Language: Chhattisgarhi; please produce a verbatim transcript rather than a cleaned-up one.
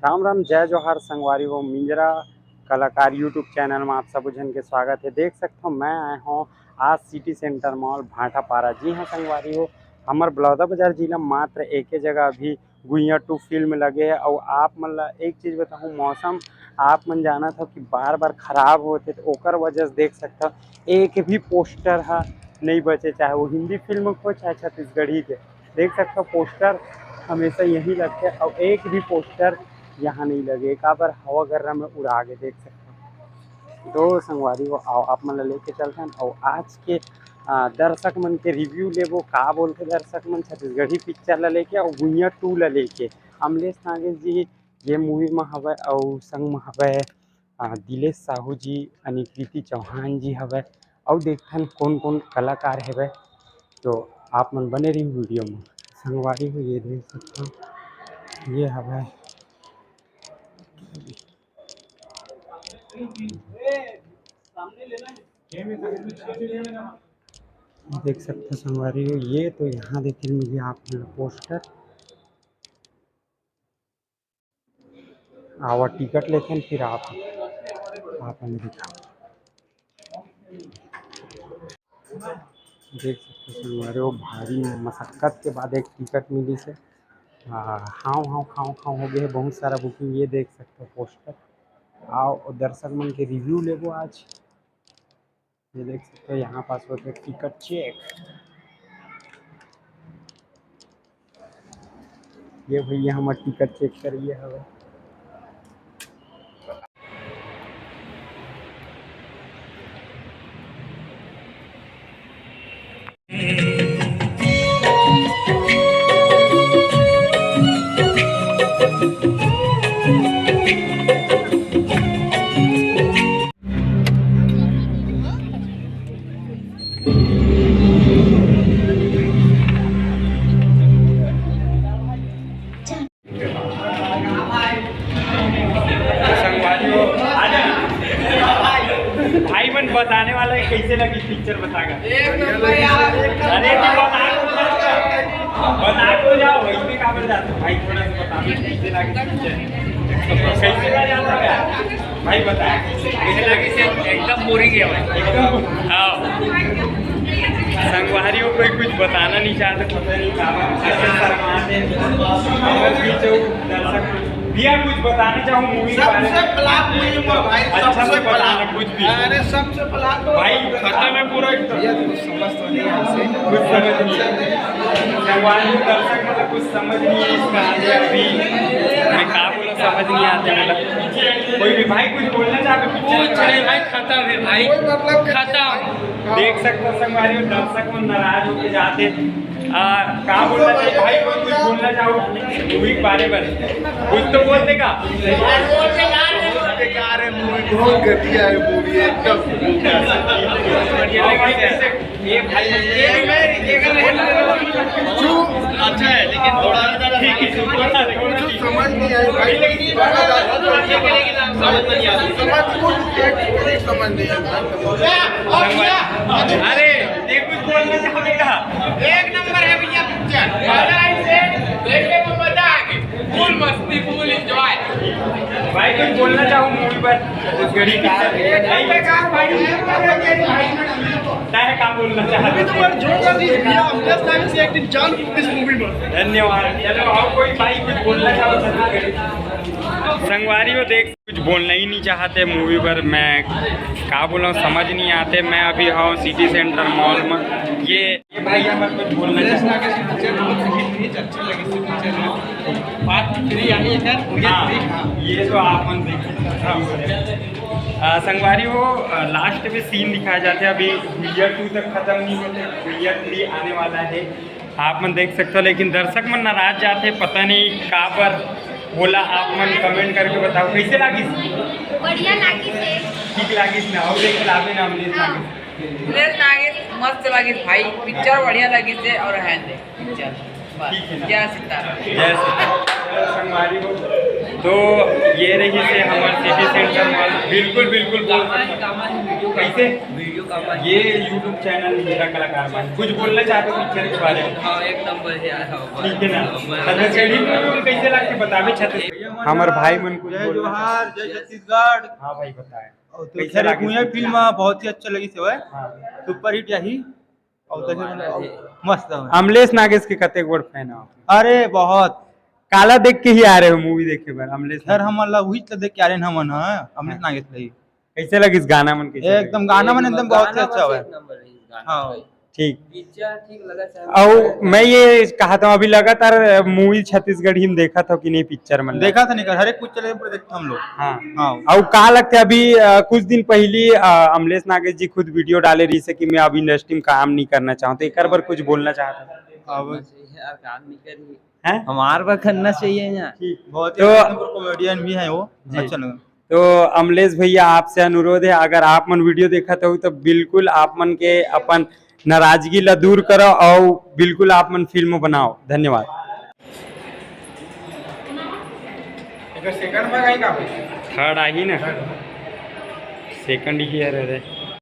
राम राम, जय जोहार संगवारी हो। मिंजरा कलाकार YouTube चैनल में आप सब झन के स्वागत है। देख सकथो, मैं आए हों आज सिटी सेंटर मॉल भाटापारा। जी हाँ संगवारी हो, हमर बलौदाबाजार जिला मात्र एके जगह अभी गुइया टू फिल्म लगे है। और आप मन ला एक चीज़ बताऊँ, मौसम आप मन जानत हो कि बार बार खराब होथे, तो ओकर वजह से देख सकथो एक भी पोस्टर हा नहीं बचे, चाहे वो हिंदी फिल्म को, चाहे छत्तीसगढ़ी के। देख सकथो पोस्टर हमेशा यही लगथे और एक भी पोस्टर यहाँ नहीं लगे, काबर हवा गर्रा में उड़ा के। देख सकथो तो संगवारी हो, आओ आप मन ला लेके चलथन और आज के आ, दर्शक मन के रिव्यू लेबो, का बोलथे दर्शक मन छत्तीसगढ़ी पिक्चर ला लेके और गुइया टू ला लेके। अमलेश नागेश जी ये मूवी में हवय और संग में हवय आ, दिलेश साहू जी, अनिकृति चौहान जी हवय, अउ देखथन कोन कोन कलाकार हेवय। तो आप मन बने रही वीडियो में। संगवारी हो, ये देख सकथो, ये हवय, देख सकथो संगवारी हो, ये तो यहाँ देखे मिली आप मन ला पोस्टर। आवा टिकट लेथन, फिर आप, आप हमें दिखा। देख सकते हो संगवारी हो, भारी मशक्कत के बाद एक टिकट मिली से। आ, हाव हाव खाव खाव हो गए, बहुत सारा बुकिंग। ये देख सकते हो पोस्टर। आओ दर्शक मन के रिव्यू लेबो आज। ये देख सकते हो यहाँ पास होते टिकट चेक। ये भैया हमार टिकट चेक करिए हवे। संगवारी हो, आजा। भाई मन बताने वाला है कैसे लगी पिक्चर, बतागा। एक नंबर यार। अरे तो बता दो, बता दो जाओ, इसमें का बन जाता भाई, थोड़ा सा बता दो कैसे लगी पिक्चर, कैसे लगा जाता है भाई, बता। कैसे लगी से एकदम बोरिंग है भाई। एकदम। हाँ। संगवारी हो, कोई कुछ बताना नहीं चाहते, पता नहीं का बात, कैसे शर्माते हैं। और भी जो दर्शक भैया कुछ बताना चाहूँ मूवी के बारे में। सबसे flop मूवी पर भाई, अच्छा सबसे से बताना flop। कुछ भी। अरे सबसे flop तो भाई खत्म है पूरा एकदम। भैया तुम समझ तो नहीं है इसे। कुछ समझ नहीं है। भगवान को दर्शक मतलब कुछ समझ नहीं है इसका आगे अभी। मैं क्या बोला समझ नहीं आते मतलब। कोई भी भाई कुछ बोलना चाहते कुछ कुछ नहीं भाई, खत्म है भाई। कोई मतलब खत्म। देख सकते हो संगवारी हो, दर्शक मन नाराज होके जाते। आ, का बोलना चाहिए भाई, कोई कुछ बोलना चाहो मूवी के बारे में? कुछ तो बोलते का? बेकार है मूवी, बहुत घटिया है मूवी एकदम। और भाई कैसे? ये भाई, ये भी मैं, ये कर रहे हैं। जो अच्छा है, लेकिन थोड़ा ठीक है। जो समझ नहीं आया भाई, समझ नहीं आया। समझ कुछ, एक भी समझ नहीं आया। अरे, ये कुछ बोलना चाहेगा? एक नंबर है भैया पिक्चर, मजा आए से देखने को मजा आ गई, फुल मस्ती, फुल एंजॉय। भाई कुछ बोलना चाहो मूवी पर? कुछ घड़ी पिक्चर नहीं, बेकार भाई, क्या है, क्या बोलना चाहते? अभी तो मैं जोरदार चीज भैया, अमलेश नागेश की एक्टिंग जान इस मूवी में। धन्यवाद। चलो, और कोई भाई कुछ बोलना चाहो? संगवारी हो, देख कुछ बोलना ही नहीं चाहते मूवी पर। मैं का बोला, समझ नहीं आते। मैं अभी हूँ सिटी सेंटर मॉल में। ये, ये भाई यहाँ पर कुछ बोलना चाहते? पिक्चर बहुत अच्छी लगी पिक्चर में। पार्ट थ्री आई है सर, ये हाँ, थ्री, हाँ। ये तो आप मन देख सकते हैं। आ, संगवारी हो, आ, लास्ट में सीन दिखाया जाता है। अभी गुइया टू तक खत्म नहीं होते, गुइया थ्री आने वाला है। आप मन देख सकते हो, लेकिन दर्शक मन नाराज जाते, पता नहीं का पर। बोला आप मन कमेंट करके बताओ कैसे लागिस? बढ़िया लागिस हे। ठीक लागिस ना? और देख लावे ना अमलेश हाँ। लागिस। अमलेश लागिस, मस्त लागिस भाई, पिक्चर बढ़िया लागिस हे और है दे पिक्चर। बस। ठीक है ना? जय सीताराम। जय सीताराम। संगवारी हो, तो ये रही से हमारे सिटी सेंटर मॉल। बिल्कुल बिल्कुल बोल सकते हो। कैसे? ये YouTube चैनल मेरा कलाकार भाई, कुछ बोलना चाहते हो पिक्चर के बारे में? हाँ, एकदम बढ़िया है। ठीक है ना? छत्तीसगढ़ी में कैसे लगते बतावे छत्तीसगढ़ी? हमर भाई मन कुछ जय बोलना जोहार, चाहते हैं? जय छत्तीसगढ़। हाँ भाई, बताए। और तो कैसे खैर, लगे मुझे पिक्चर? फिल्म बहुत ही अच्छा लगी से भाई। हाँ। सुपरहिट यही। और तो फिर मस्त है। अमलेश नागेश के कते बड़ फैन हो? अरे बहुत। काला देख के ही आ रहे हो मूवी देखे बर अमलेश सर? नागेश। हम मतलब वही तो देख के आ रहे हैं हमन, हाँ, अमलेश हाँ। नागेश भाई। कैसे लगिस गाना मन, कैसे एकदम लगिस? गाना मन एकदम बहुत ही गाना अच्छा बस हुआ है। एक नंबर है इस गाना हाँ। का। ठीक। पिक्चर ठीक लगा सर। और मैं ये कहा था, अभी लगातार मूवी छत्तीसगढ़ी में देखा था कि नहीं पिक्चर मन? देखा था नहीं कर, हर एक पिक्चर पर देखते हम लोग। हाँ। हाँ। और का लगता है अभी, अ, कुछ दिन पहली, अ, अमलेश नागेश जी खुद वीडियो डाले रही से कि मैं अब इंडस्ट्री में काम नहीं करना चाहता, एक बार कुछ बोलना चाहता? अब करना चाहिए यार, काम नहीं करिए। हैं? हमार बर करना चाहिए यार। ठीक। बहुत ही तो अच्छा कॉमेडियन भी है वो, जी। अच्छा लगा। तो अमलेश भैया, आपसे अनुरोध है, अगर आप मन वीडियो देखत हो तो बिल्कुल आप मन के अपन नाराजगी ला दूर करो और बिल्कुल आप मन फिल्म बनाओ। धन्यवाद। एकर सेकंड में आई का? थर्ड आई ना, सेकंड ही है रे।